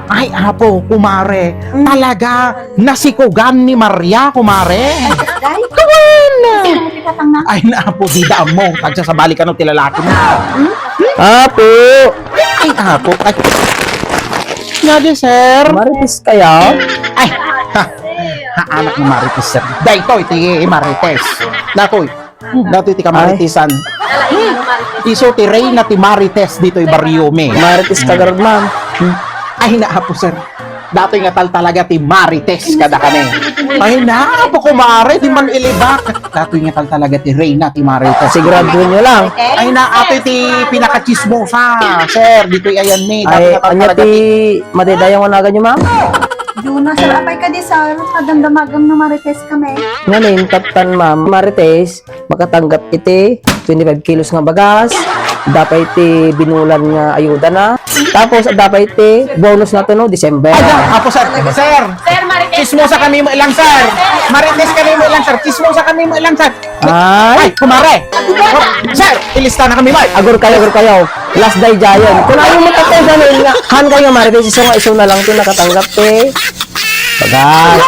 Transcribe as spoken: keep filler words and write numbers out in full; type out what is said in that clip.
Ay, apo, kumare. Mm. Talaga, nasikugan ni Maria, kumare. Ay, day? Kawan! Sino ti tatangna? Ay, naapo, dida ammo. Tagsasabali kano ti lalaki na. Hmm? Apo! Ay, apo. Ay. Nga di, sir? Marites kaya? Ay, ha. Ha, anak ni Marites, sir. Daytoy ti Marites. Natoy. Datoy ti kamaritesan. Isu ti reyna ti marites ditoy barrio mi. Marites ka garud, ma'am. Ay, naapo, sir. Datoy nga tal talaga ti marites kadakami. Ay, naapo, kumare, di man ilibak. Datoy nga tal talaga ti reyna ti marites. Siguraduenyo lang. Ay, naapo ti pinakachismosa, sir. Ditoy ayan mi. Datoy Ay, nga tal anya talaga ti ti madaydayaw nga naganyo, ma'am? Juna, sir, apay kadi, sir? Kadamdamagam nga marites kami. Ngamin, taptan, ma'am, marites, makatanggap iti twenty-five kilos nga bagas, adda pay ti binulan nga ayuda na, tapos adda pay ti bonus nato no December. Ay, apo, sir. Sir, Sir, Marites. Chismosa kami mo ilang, sir. Marites kami mo ilang, sir. Chismosa kami mo ilang, sir. Ay. Ay, kumare. Sir, ilista na kami, bay. Agur kayo, agur kayo. Last day giant. Kung ano mo tatay ganun nga, han kayo nga Marites, isu nga isu na lang ti nakatanggap ti bagas.